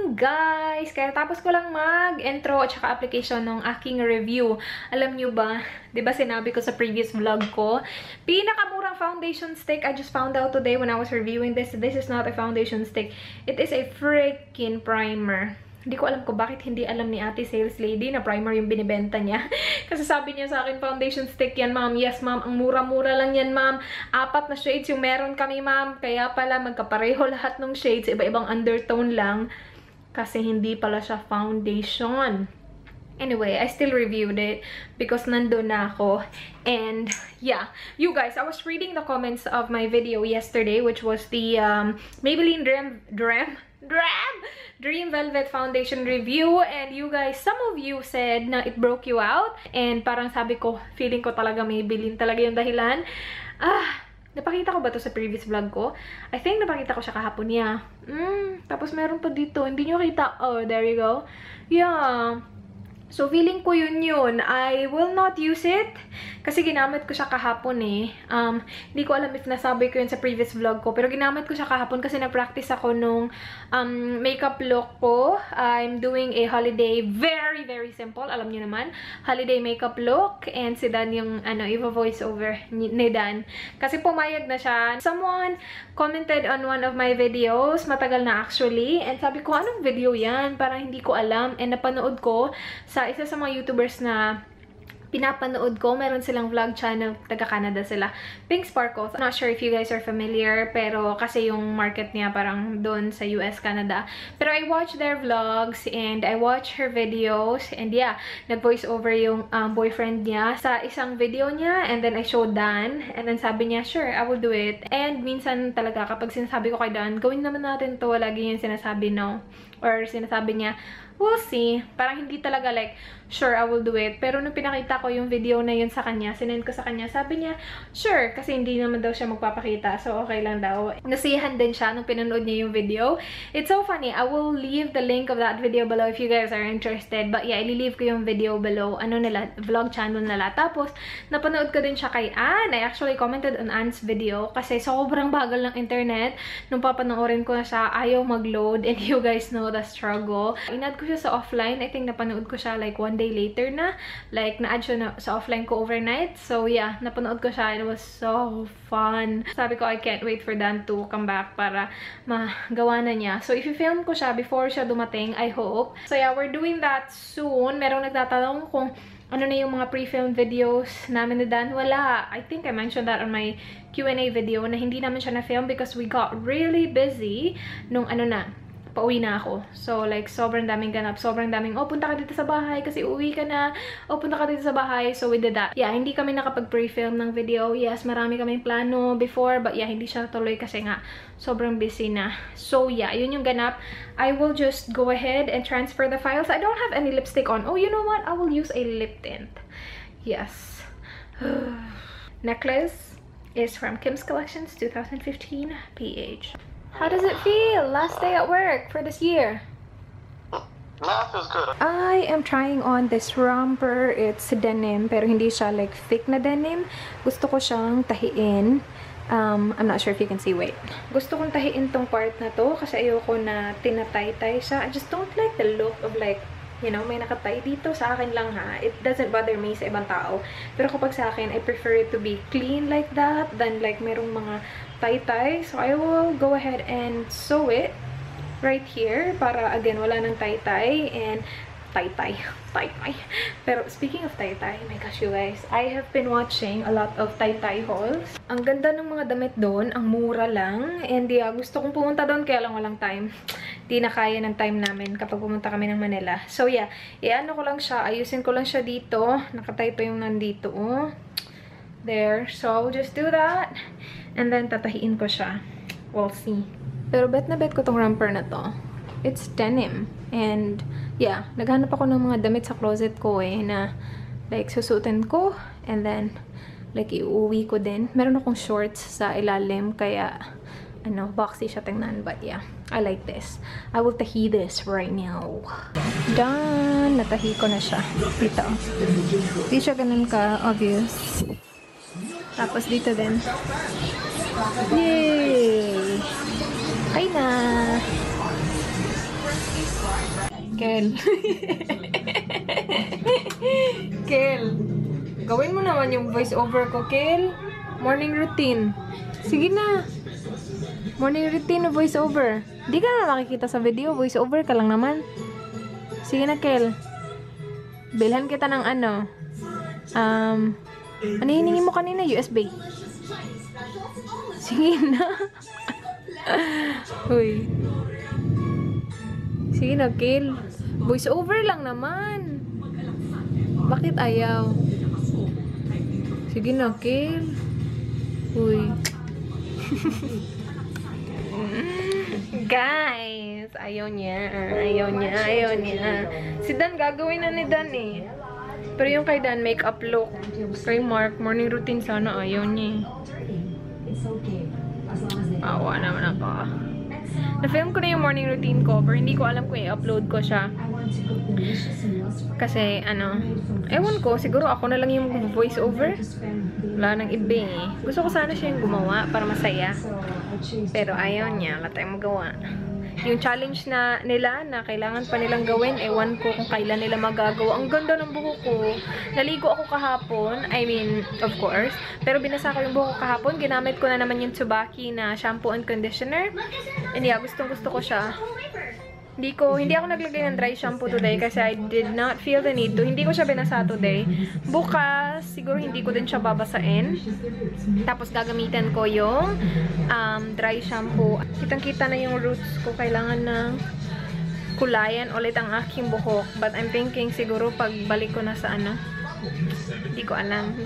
morning, guys! Kaya tapos ko lang mag-intro at saka application ng aking review. Alam nyo ba, di ba sinabi ko sa previous vlog ko, pinakamurang foundation stick I just found out today when I was reviewing this. This is not a foundation stick. It is a freaking primer. Hindi ko alam ko bakit hindi alam ni ate sales lady na primer yung binibenta niya. Kasi sabi niya sa akin, foundation stick yan, ma'am. Yes, ma'am. Ang mura-mura lang yan, ma'am. 4 na shades yung meron kami, ma'am. Kaya pala, magkapareho lahat ng shades. Iba-ibang undertone lang. Kasi hindi pala siya foundation. Anyway, I still reviewed it because nandun na ako. And yeah, you guys, I was reading the comments of my video yesterday, which was the Maybelline Dream Velvet Foundation review. And you guys, some of you said na it broke you out. And parang sabi ko, feeling ko talaga Maybelline talaga yung dahilan. Napakita ko ba to sa previous vlog ko? I think napakita ko siya kahapon niya. Tapos meron pa dito. Hindi nyo kita. Oh, there you go. Yeah. So, feeling ko yun. I will not use it. Kasi ginamit ko siya kahapon eh. Hindi ko alam if nasabi ko yun sa previous vlog ko. Pero ginamit ko siya kahapon kasi nag-practice ako nung makeup look ko. I'm doing a holiday, very, very simple. Alam niyo naman. Holiday makeup look. And si Dan yung, i-voice over ni Dan. Kasi pumayag na siya. Someone commented on one of my videos. Matagal na actually. And sabi ko, anong video yan? Parang hindi ko alam. And napanood ko sa isa sa mga YouTubers na pinapanood ko. Meron silang vlog channel, taga-Canada sila. Pink Sparkles. I'm not sure if you guys are familiar, pero kasi yung market niya parang doon sa US, Canada. Pero I watch their vlogs and I watch her videos. And yeah, nag-voice over yung boyfriend niya sa isang video niya. And then I showed Dan. And then sabi niya, sure, I will do it. And minsan talaga, kapag sinasabi ko kay Dan, gawin naman natin to, lagi yung sinasabi no. Or sinasabi niya, we'll see. Parang hindi talaga like, sure, I will do it. Pero nung pinakita ko yung video na yun sa kanya, sinend ko sa kanya, sabi niya, sure, kasi hindi naman daw siya magpapakita. So, okay lang daw. Nasiyahan din siya nung pinanood niya yung video. It's so funny. I will leave the link of that video below if you guys are interested. But yeah, i-leave ko yung video below. Vlog channel nila. Tapos, napanood ko din siya kay Ann. I actually commented on Ann's video kasi sobrang bagal ng internet. Nung papanoorin ko na siya, ayaw mag-load. And you guys know the struggle. Inad ko siya sa offline. I think napanood ko siya like 1 day later na. Like, na-add siya sa offline ko overnight. So, yeah, napanood ko siya. It was so fun. Sabi ko, I can't wait for Dan to come back para magawa na niya. So, if i-film ko siya before siya dumating, I hope. So, yeah, we're doing that soon. Merong nagtatanong kung ano na yung mga pre-film videos namin ni Dan. Wala. I think I mentioned that on my Q&A video na hindi namin siya na-film because we got really busy nung pauwi na ako. So, like, sobrang daming ganap. Sobrang daming, punta ka dito sa bahay kasi uwi ka na. Punta ka dito sa bahay. So, we did that. Yeah, hindi kami nakapag-pre-film ng video. Yes, marami kaming plano before. But yeah, hindi siya natuloy kasi nga, sobrang busy na. So, yeah, yun yung ganap. I will just go ahead and transfer the files. I don't have any lipstick on. Oh, you know what? I will use a lip tint. Yes. Necklace is from Kim's Collections 2015 PH. How does it feel? Last day at work for this year. Nah, it feels good. I am trying on this romper. It's denim, pero hindi siya like thick na denim. Gusto ko siyang tahiin. I'm not sure if you can see. Wait. Gusto kong tahiin tong part na to kasi ayoko na tinatay-tay siya. I just don't like the look of like, you know, may nakatay dito. Sa akin lang ha. It doesn't bother me sa ibang tao. Pero kapag sa akin, I prefer it to be clean like that than like merong mga tay-tay. So, I will go ahead and sew it right here para, again, wala nang tay-tay and tay-tay. Pero, speaking of tay-tay, my gosh, you guys, I have been watching a lot of tay-tay hauls. Ang ganda ng mga damit doon, ang mura lang. And yeah, gusto kong pumunta doon, kaya lang walang time. Di na kaya ng time namin kapag pumunta kami ng Manila. So, yeah, i-ano ko lang siya, ayusin ko lang siya dito. Nakatay pa yung nandito, oh. There. So, I'll just do that. And then, tatahiin ko siya. We'll see. Pero bet na bet ko tong romper na to. It's denim. And, yeah, naghanap ako ng mga damit sa closet ko eh, na, like, susutin ko. And then, like, iuwi ko din. Meron akong shorts sa ilalim, kaya, boxy siya tingnan. But, yeah, I like this. I will tahi this right now. Done! Natahi ko na siya. Dito. Di siya ganun ka-obvious. Tapos dito din. Yay! Ay na! Kel. Kel. Gawin mo naman yung voice over ko, Kel. Morning routine. Sige na. Morning routine o voice over. Di ka na makikita sa video. Voice over ka lang naman. Sige na, Kel. Bilhan kita ng ano. Ano hiningi mo kanina? USB. Sige na. Uy. Sige na, Kel. Voice over lang naman. Bakit ayaw? Sige na, Kel. Uy. Guys, ayaw niya. Si Dan, gagawin na ni Dan eh. Pero yung kay Dan, makeup look. Kay Mark, morning routine sana, ayaw niya. Awa naman ako. Na-film ko na yung morning routine ko, pero hindi ko alam kung i-upload ko siya. Kasi, ewan ko, siguro ako na lang yung voice over. Wala nang iba eh. Gusto ko sana siya yung gumawa para masaya. Pero ayaw niya, wala tayong magawa. Yung challenge na nila na kailangan pa nilang gawin, ewan ko kung kailan nila magagawa. Ang ganda ng buhok ko. Naligo ako kahapon. I mean, of course. Pero binasa ko yung buhok ko kahapon. Ginamit ko na naman yung Tsubaki na shampoo and conditioner. And yeah, gustong-gusto ko siya. Hindi ako naglagay ng dry shampoo today kasi I did not feel the need to. Hindi ko siya binasa today. Bukas, siguro hindi ko din siya babasain. Tapos gagamitan ko yung dry shampoo. Kitang-kita na yung roots ko. Kailangan ng kulayan ulit ang aking buhok. But I'm thinking siguro pagbalik ko na sa hindi ko alam.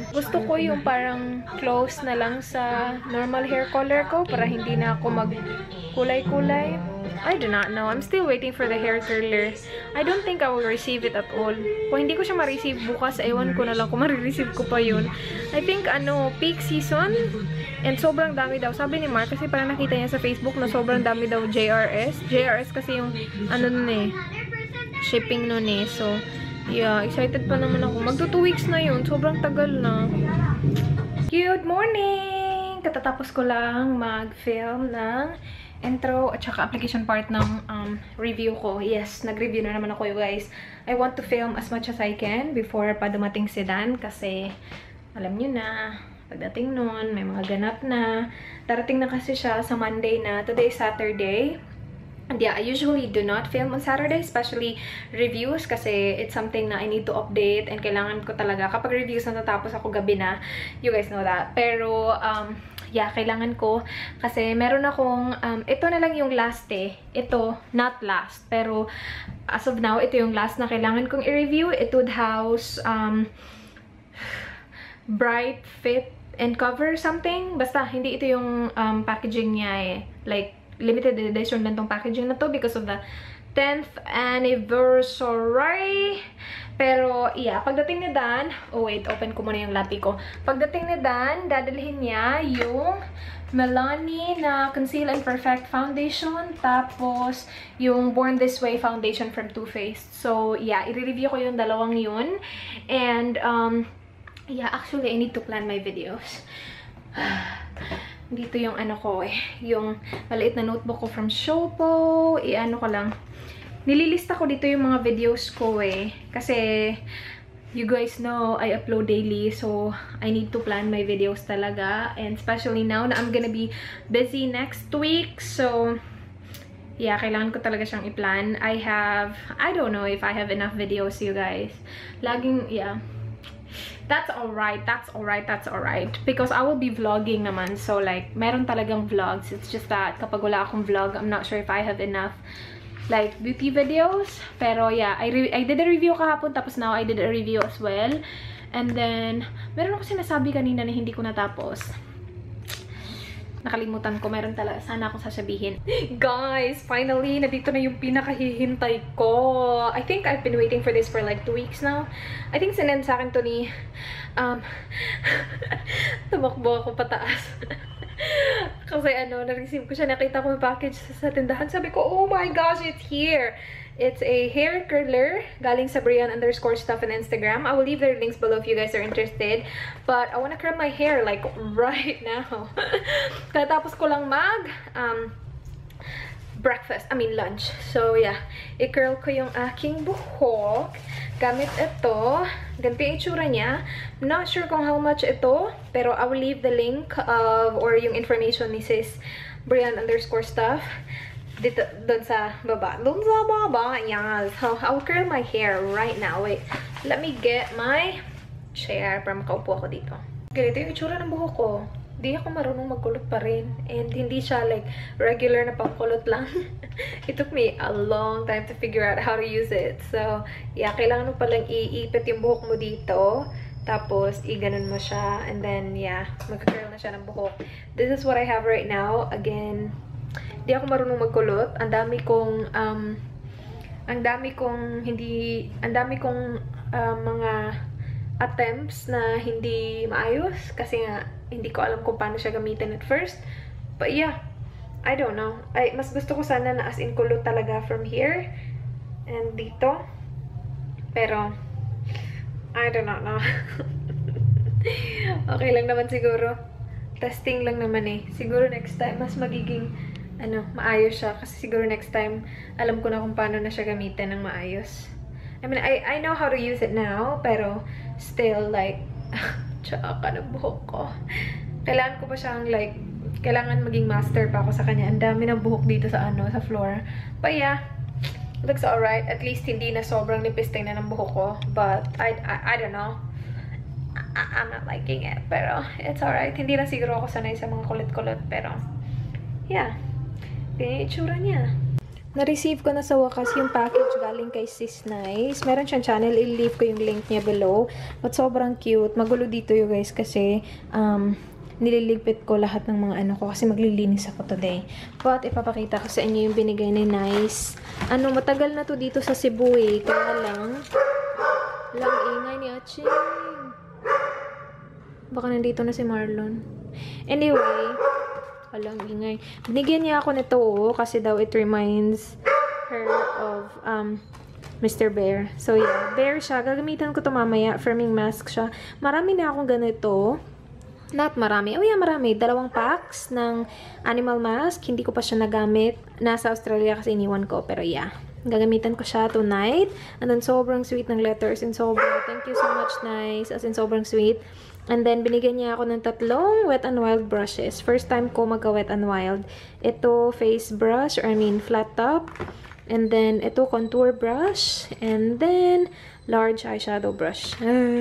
Gusto ko yung parang close na lang sa normal hair color ko para hindi na ako mag-kulay-kulay. I do not know. I'm still waiting for the hair curler. I don't think I will receive it at all. Kung hindi ko siya ma-receive bukas, ewan ko na lang kung ma-receive ko pa yun. I think, peak season. And sobrang dami daw. Sabi ni Mark, kasi parang nakita niya sa Facebook na sobrang dami daw JRS. JRS kasi yung, shipping nun eh. So, yeah, excited pa naman ako. Magto 2 weeks na yun. Sobrang tagal na. Good morning! Katatapos ko lang mag-film ng intro at saka application part ng review ko. Yes, nag-review na naman ako, you guys. I want to film as much as I can before pa dumating si Dan kasi alam nyo na, pagdating nun, may mga ganap na. Darating na kasi siya sa Monday na. Today is Saturday. And yeah, I usually do not film on Saturday, especially reviews kasi it's something na I need to update and kailangan ko talaga. Kapag reviews natatapos ako gabi na, you guys know that. Pero, yeah, kailangan ko kasi meron akong, ito na lang yung last eh. Ito, not last. Pero, as of now, ito yung last na kailangan kong i-review. Etude House, Bright Fit and Cover something. Basta, hindi ito yung packaging niya eh. Like, limited edition lang tong packaging na to because of the 10th anniversary. Pero, yeah, pagdating ni Dan, oh wait, open ko muna yung lapi ko. Pagdating ni Dan, dadalhin niya yung Milani na Conceal and Perfect Foundation, tapos yung Born This Way Foundation from Too Faced. So, yeah, i-review ko yung dalawang yun. And, yeah, actually, I need to plan my videos. Dito yung ko yung maliit na notebook ko from Showpo. Ko lang. Nililista ko dito yung mga videos ko kasi you guys know I upload daily, so I need to plan my videos talaga, and especially now na I'm gonna be busy next week, so yeah, kailangan ko talaga siyang i-plan. I don't know if I have enough videos, you guys. Yeah. That's alright. Because I will be vlogging naman. So, like, meron talagang vlogs. It's just that kapag wala akong vlog, I'm not sure if I have enough, like, beauty videos. Pero, yeah, I did a review kahapon, tapos now I did a review as well. And then, meron ako sinasabi kanina na hindi ko natapos. Nakalimutan ko, meron talaga. Sana akong sasabihin. Guys, finally, nandito na yung pinakahihintay ko. I think I've been waiting for this for like 2 weeks now. I think sinend sa akin to ni, tumakbo ako pataas. Kasi na-receive ko siya, nakita ko yung package sa tindahan. Sabi ko, oh my gosh, it's here! It's a hair curler galing sa Brian_stuff on Instagram. I will leave their links below if you guys are interested. But I want to curl my hair like right now. Katapos ko lang lunch. So, yeah. I-curl ko yung aking buhok. Gamit ito. Ganito yung itsura niya. I'm not sure kung how much ito. Pero I will leave the link of, or yung information ni sis Brian_stuff. Dito, doon sa baba. Doon sa baba. Yes. So, I'll curl my hair right now. Wait. Let me get my chair para makaupo ako dito. Ganito yung itsura ng buhok ko. Di ako marunong magkulot pa rin. And hindi siya like regular na pangkulot lang. It took me a long time to figure out how to use it. So, yeah, kailangan mo palang iipit yung buhok mo dito. Tapos, iganon mo siya. And then, yeah, magka-curl na siya ng buhok. This is what I have right now. Again, di ako marunong magkulot. Ang dami kong mga attempts na hindi maayos. Kasi nga, hindi ko alam kung paano siya gamitin at first. But yeah, I don't know. Mas gusto ko sana na as in kulot talaga from here and dito. Pero, I do not know. Okay lang naman siguro. Testing lang naman eh. Siguro next time, mas magiging, maayos siya. Kasi siguro next time, alam ko na kung paano na siya gamitin ng maayos. I mean, I know how to use it now, pero still, like, tsaka ng buhok ko. Kailangan ko pa siyang, like, kailangan maging master pa ako sa kanya. Ang dami ng buhok dito sa sa floor. But yeah, looks alright. At least hindi na sobrang nipis tingnan ng buhok ko. But I don't know. I'm not liking it. Pero it's alright. Hindi na siguro ako sanay sa mga kulit-kulit. Pero yeah, ganyan yung itsura niya. Na-receive ko na sa wakas yung package galing kay Sis Nice. Meron siyang channel. I-leave ko yung link niya below. But sobrang cute. Magulo dito you guys kasi nililigpit ko lahat ng mga ko kasi maglilinis ako today. But ipapakita ko sa inyo yung binigay ni Nice. Matagal na to dito sa Cebu eh. Kaya lang ingay ni Aching. Baka nandito na si Marlon. Anyway, walang ingay. Binigyan niya ako nito kasi daw it reminds her of Mr. Bear. So yeah, bear siya. Gagamitan ko to mamaya. Firming mask siya. Marami na akong ganito. Not marami. Oh yeah, marami. 2 packs ng animal mask. Hindi ko pa siya nagamit. Nasa Australia kasi iniwan ko. Pero yeah, gagamitan ko siya tonight. And then sobrang sweet ng letters. And sobrang, thank you so much, Nice. As in sobrang sweet. And then, binigyan niya ako ng 3 Wet n Wild brushes. First time ko magka-Wet n Wild. Ito, face brush, or flat top. And then, ito, contour brush. And then, large eyeshadow brush.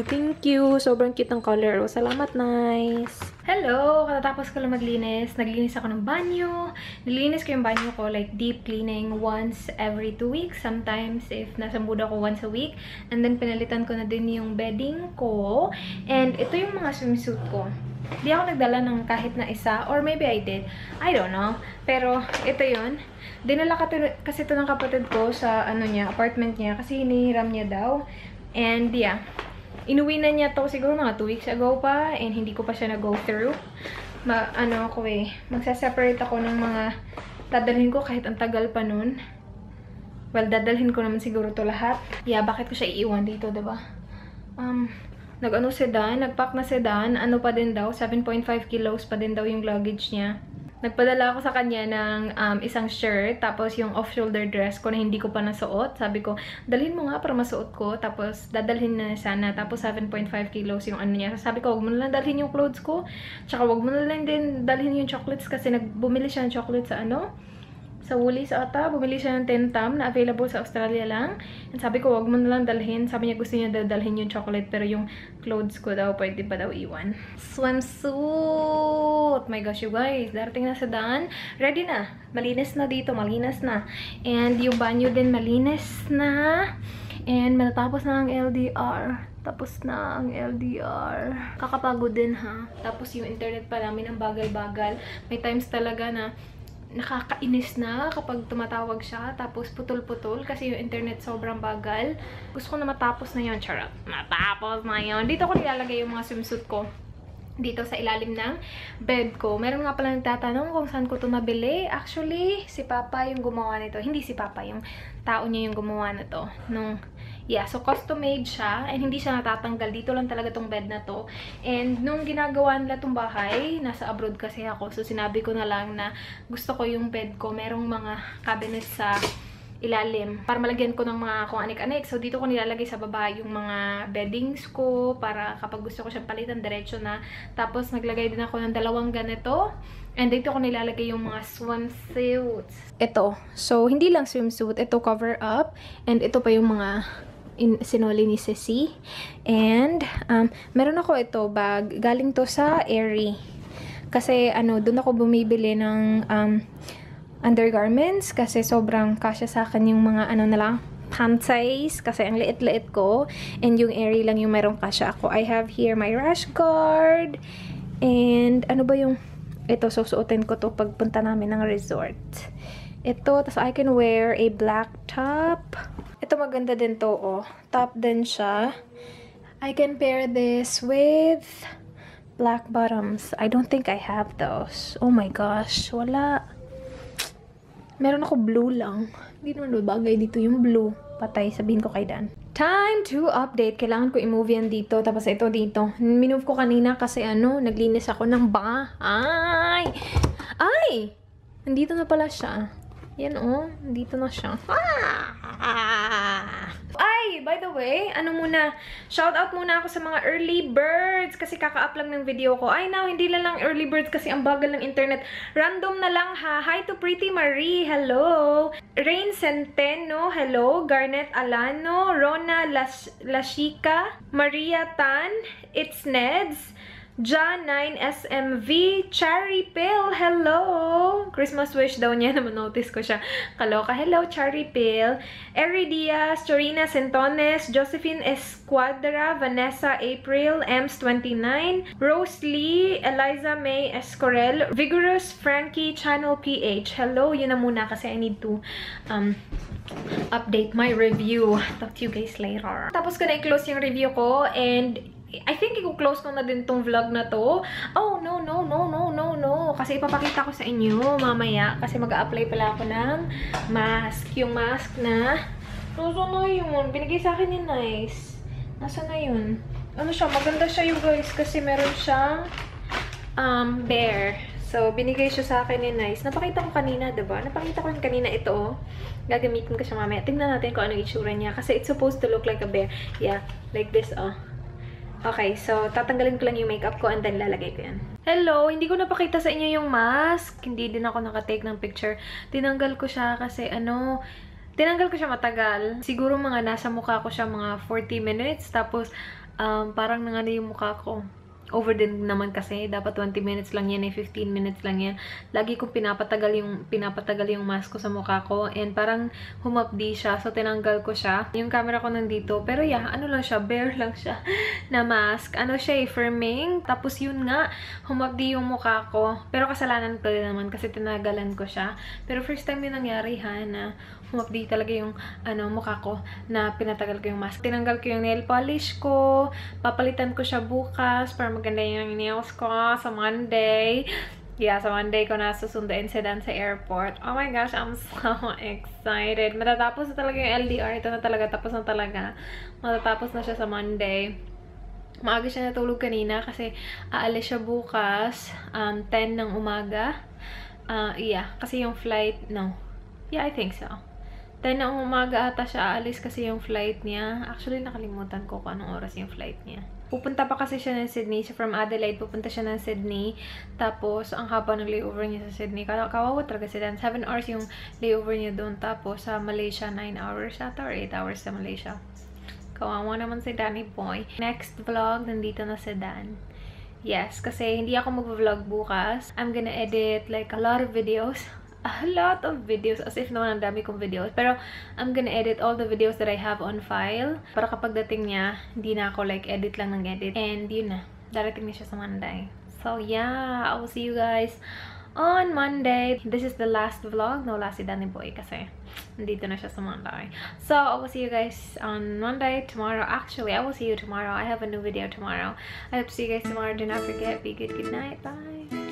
Thank you. Sobrang cute ng color. Salamat, Nice. Hello! Katatapos ko lang maglinis. Naglinis ako ng banyo. Nilinis ko yung banyo ko, like deep cleaning once every 2 weeks. Sometimes, if nasa mood ako, once a week. And then, pinalitan ko na din yung bedding ko. And ito yung mga swimsuit ko. Di ako nagdala ng kahit na isa. Or maybe I did. I don't know. Pero, ito yun. Dinala kasi ito ng kapatid ko sa apartment niya. Kasi hinihiram niya daw. And yeah. Inuwi na niya to siguro mga 2 weeks ago pa. And hindi ko pa siya na-go through. Magsa-separate ako ng mga dadalhin ko kahit ang tagal pa nun. Well, dadalhin ko naman siguro to lahat. Yeah, bakit ko siya iiwan dito, diba? Nagpack na sedan. Ano pa din daw? 7.5 kilos pa din daw yung luggage niya. Nagpadala ako sa kanya ng isang shirt, tapos yung off-shoulder dress ko na hindi ko pa nasuot. Sabi ko, dalhin mo nga para masuot ko, tapos dadalhin na sana. Tapos 7.5 kilos yung niya. Sabi ko, wag mo na lang dalhin yung clothes ko. Tsaka wag mo na lang din dalhin yung chocolates kasi bumili siya ng chocolate sa Woolies ata. Bumili siya ng 10 tam na available sa Australia lang. And sabi ko, wag mo na lang dalhin. Sabi niya gusto niya dalhin yung chocolate, pero yung clothes ko daw, pwede pa daw iwan. Swimsuit! My gosh, you guys. Darating na sa daan. Ready na. Malinis na dito. Malinis na. And yung banyo din malinis na. And matatapos na ang LDR. Tapos na ang LDR. Kakapagod din ha. Tapos yung internet pa namin ang bagal-bagal. May times talaga na nakakainis na kapag tumatawag siya, tapos putol-putol kasi yung internet sobrang bagal. Gusto ko na matapos na yun. Charot. Matapos na yun. Dito ko nilalagay yung mga swimsuit ko. Dito sa ilalim ng bed ko. Meron nga pala nagtatanong kung saan ko ito nabili. Actually, si Papa yung gumawa nito. Hindi si Papa, yung tao niya yung gumawa na to. Nung Yeah, so custom-made siya and hindi siya natatanggal. Dito lang talaga tong bed na to. And nung ginagawa nila tong bahay, nasa abroad kasi ako. So sinabi ko na lang na gusto ko yung bed ko. Merong mga cabinets sa ilalim para malagyan ko ng mga kung anik-anik. So dito ko nilalagay sa baba yung mga beddings ko para kapag gusto ko siyang palitan, diretso na. Tapos naglagay din ako ng 2 ganito. And dito ko nilalagay yung mga swimsuits. Ito. So, hindi lang swimsuit. Ito cover up. And ito pa yung mga sinuli ni Sissy. And, meron ako ito bag. Galing to sa Aerie. Kasi, doon ako bumibili ng undergarments. Kasi sobrang kasya sa akin yung mga, panties. Kasi ang liit-liit ko. And yung Aerie lang yung merong kasya ako. I have here my rash guard. And, ito, susuotin ko to pagpunta namin ng resort. Ito, tas I can wear a black top. Ito, maganda din to, oh. Top din siya. I can pair this with black bottoms. I don't think I have those. Oh my gosh, wala. Meron ako blue lang. Hindi naman bagay dito yung blue. Patay, sabihin ko kay Dan. Time to update. Kailangan ko i-move yan dito. Tapos ito dito. Minove ko kanina kasi naglinis ako ng bahay. Ay! Nandito na pala siya. Yan nandito na siya. Ay! By the way, shoutout muna ako sa mga early birds kasi kaka-up lang ng video ko. Ay, hindi lang early birds kasi ang bagal ng internet. Random na lang ha. Hi to Pretty Marie. Hello. Rain Centeno. Hello. Garnet Alano. Rona Lashika. Maria Tan. It's Neds. John 9 SMV, Cherry Pill, hello! Christmas wish daw niya, naman notice ko siya. Kaloka, hello Cherry Pill. Eri Diaz, Chorina Centones, Josephine Esquadra, Vanessa April, Ems 29, Rose Lee, Eliza May Escorel, Vigorous Frankie, Channel PH. Hello, yun na muna kasi I need to update my review. Talk to you guys later. Tapos ko na i-close yung review ko and I think i-close ko na din tong vlog na to. Oh, no. Kasi ipapakita ko sa inyo mamaya. Kasi mag-a-apply pala ako ng mask. Yung mask na, nasa na yun? Binigay sa akin ni Nice. Nasa na yun? Maganda siya yung guys. Kasi meron siyang bear. So, binigay siya sa akin ni Nice. Napakita ko kanina, diba? Napakita ko kanina ito, Gagamitin ko siya mamaya. Tingnan natin kung ano itsura niya. Kasi it's supposed to look like a bear. Yeah, like this, Okay, so tatanggalin ko lang yung makeup ko and then lalagay ko yan. Hello! Hindi ko napakita sa inyo yung mask. Hindi din ako nakatake ng picture. Tinanggal ko siya kasi tinanggal ko siya matagal. Siguro mga nasa mukha ko siya mga 40 minutes. Tapos parang nangano yung mukha ko. Over din naman kasi. Dapat 20 minutes lang yan 15 minutes lang yan. Lagi kong pinapatagal yung mask ko sa mukha ko. And parang humapdi siya. So, tinanggal ko siya. Yung camera ko nandito. Pero yeah, lang siya. Bare lang siya na mask. Siya firming. Tapos yun nga, humapdi yung mukha ko. Pero kasalanan ko din naman kasi tinagalan ko siya. Pero first time yung nangyari na humapdi talaga yung mukha ko na pinatagal ko yung mask. Tinanggal ko yung nail polish ko. Papalitan ko siya bukas para maganda yung nails ko sa Monday. Yeah, sa Monday ko na susunduin si Dan sa airport. Oh my gosh, I'm so excited. Matatapos na talaga yung LDR. Ito na talaga, tapos na talaga. Matatapos na siya sa Monday. Maaga siya natulog kanina kasi aalis siya bukas 10 ng umaga. Yeah, kasi yung flight, no. Yeah, I think so. 10 ng umaga ata siya aalis kasi yung flight niya. Actually, nakalimutan ko kung anong oras yung flight niya. Pupunta pa kasi siya ng Sydney. So, from Adelaide, pupunta siya ng Sydney. Tapos, ang haba ng layover niya sa Sydney. Kawawa talaga si Dan. 7 hours yung layover niya doon. Tapos, sa Malaysia, 9 hours ata or 8 hours sa Malaysia. Kawawa naman si Danny Boy. Next vlog, nandito na si Dan. Yes, kasi hindi ako mag-vlog bukas. I'm gonna edit like a lot of videos. As if naman ang dami kong videos. Pero, I'm gonna edit all the videos that I have on file. Para kapag dating niya, hindi na ako like edit lang ng edit. And yun na, darating na siya sa Monday. So, yeah, I will see you guys on Monday. This is the last vlog. No, last si Danny Boy kasi nandito na siya sa Monday. So, I will see you guys on Monday, tomorrow. Actually, I will see you tomorrow. I have a new video tomorrow. I hope to see you guys tomorrow. Do not forget, be good. Good night. Bye.